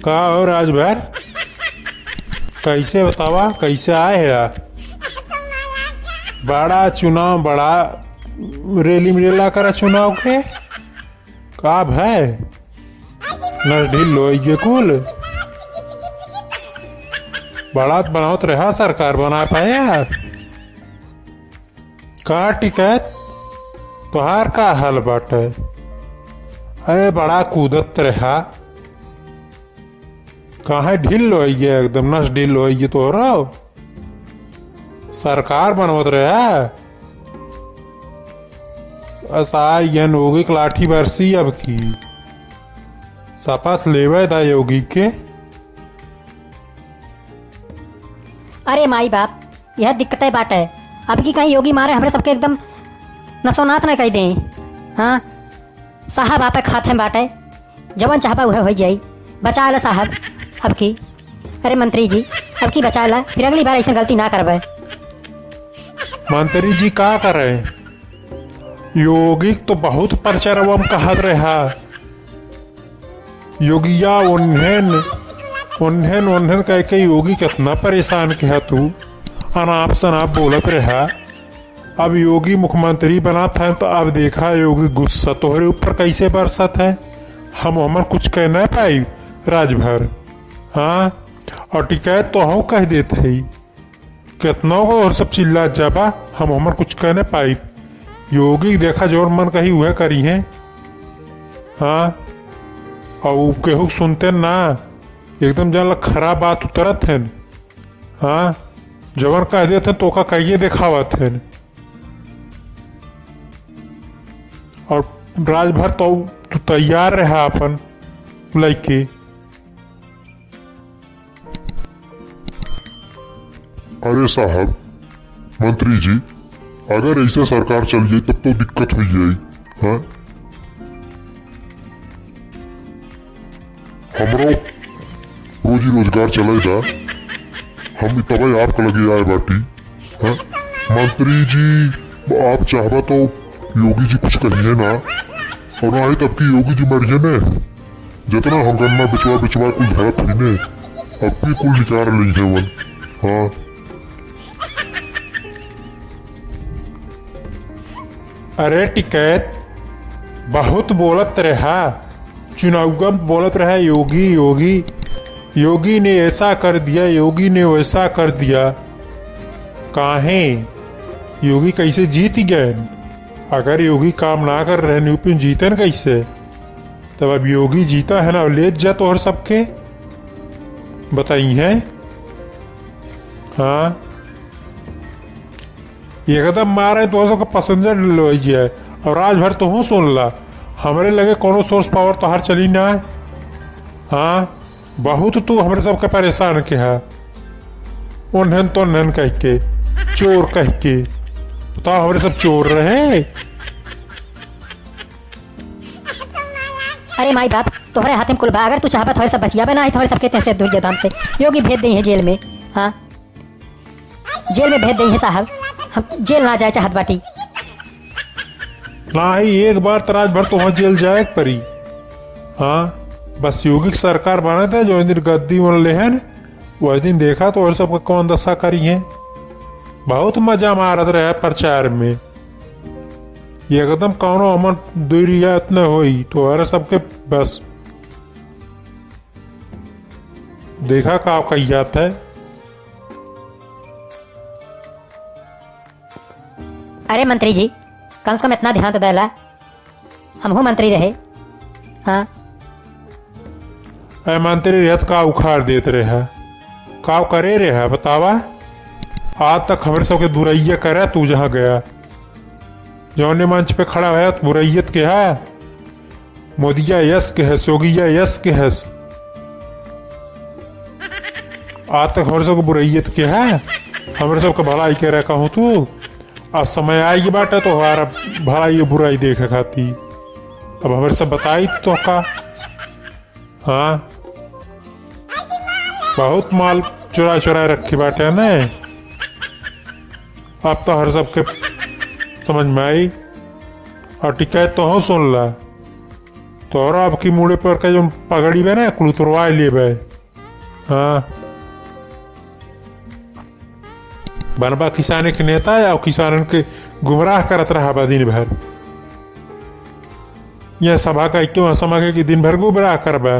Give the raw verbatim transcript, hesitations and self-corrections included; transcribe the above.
का हो राजभर, कैसे बतावा, कैसे आए है यार? बड़ा चुनाव, बड़ा रेली मिलेला करा चुनाव के। का भय? नस ढील होइगे कुल। बड़ा त बनावत रहा, सरकार बना पाए यार। का टिकैत, तोहार का हाल बाटे? अरे बड़ा कूदत रहा, काहे ढील होइगे, एकदम नस ढील होइगे तोहरो। सरकार बनवत रहा। बस आ यन योगी के लाठी बरसी अब की। शपथ लेवे दा योगी के। अरे माई बाप, यह दिक्कतै बाटे। अब की कहीं योगी मारे हमरे सबके एकदम नसोनात न कइ दें। हाँ, साहब आपे खात हैं बाटे, जवन चाहबा उहे होइ जाई। बचा ला साहब, अब की। अरे मंत्री जी, अब की बचा ला, फिर अगली बार ऐसे गलती ना करबे। मंत्री जी का करे? योगी तो बहुत प्रचारवा में कहत रहा, योगिया ओन्हेन, ओन्हेन, ओन्हेन कह के योगी कितना परेशान किया तू, अनाप शनाप बोलत रहा। अब योगी मुख्यमंत्री बनात है तो अब देखा योगी गुस्सा तोहरे ऊपर कैसे बरसत है। हम हमन कुछ कह ना पाई राजभर। हाँ, और टिकैत तो हम कह देत है, कितनो को और सब चिल्ला जाबा, हम हमन कुछ कह ना पाई। योगी देखा जोर मन कही वह करी है। हाँ, और उ केहू सुनते ना, एकदम जान ला खराब बात उतरत है। हाँ, जवन कह देते तो का कहिए देखावत है। और राजभर तो तू तैयार रहा अपन लइके। अरे साहब, मंत्री जी, अगर ऐसे सरकार चल जाई तब तो दिक्कत हुई जाई। हाँ, हमरो रोजी रोजगार चले दा, हम तबे आपके लगे आए बाटी। हाँ, मंत्री जी, आप चाहबा तो योगी जी कुछ कहिए ना, और ना ही तब की योगी जी मरिए ने। जितना हम गन्ना बेचवा बेचवा कुल धरत हुई ने, अब की कुल निकार ली है वन। हाँ। अरे टिकैत, बहुत बोलत रहा, चुनाव में बोलत रहा योगी, योगी, योगी ने ऐसा कर दिया, योगी ने वैसा कर दिया। काहे? योगी कैसे जीत गए? अगर योगी काम ना कर रहे, यूपी में जीतन कैसे? तब अब योगी जीता है ना, ले जा तोहर सबके बताई है। हाँ, एकदम मारे तो सबका पैसेंजर ले जाए। और राजभर तो हूँ सुन ला, हमरे लगे कोनो सोर्स पावर तोहार चली ना। हाँ, बहुत तू हमरे सबके परेशान के है, ओन्हन तोन्हन कह के, चोर कह के। बताओ, हमरे सब चोर रहे? अरे माई बाप, तोहरे हाथे में कुल बा। अगर तू चाहबा तो सब बचियाबे ना है, तोहरे सबके तहसे दूर धाम से योगी भेज देई है जेल में। हाँ, जेल में भेज देई है साहब, हम जेल ना जाए चाहत बाटी। नाही, एक बार तो राजभर तो वहाँ जेल जाए के पड़ी। हाँ, बस योगी की सरकार बने थे, जो दिन गद्दी वन लेहन, वह दिन देखा तो और सबका कौन दशा करी है। बहुत मजा मारत रहे प्रचार में। ये एकदम कौनो अमन दुई रियायत न होई, तोहरे सबके बस देखा का कही जात है। अरे मंत्री जी, कम से कम इतना ध्यान तो देला, हमहू मंत्री रहे। हाँ। ए मंत्री रहत का उखाड़ देत रहे, का करे रहे बतावा? आज तक हमरे सबके बुरैया करे तू जहाँ गया, जौने मंच पे खड़ा है तो बुरैयत के है, मोदिया यस के हस, योगिया यस के हस। आज तक हमरे सबके बुरैयत के है, हमरे सबके भलाई के रहे कहूँ तू। अब समय आई बाटे तो हमारा भलाई बुराई देखे खाती। अब हमरे सब बताई तो का? हाँ, बहुत माल चुरा चुरा रखी बाटे ने। अब तो हर सबके समझ में आई। और टिकैत तो हो सुन ला, तोहरा अब की मुड़े पर के जौन पगड़ी बा ना, कुल उतरवा लेबे। हाँ, बनबा किसाने के नेता या किसानन के गुमराह करत रहबा दिन भर। यह सभा का के, वहाँ सभा के कि दिन भर गुमराह करबा।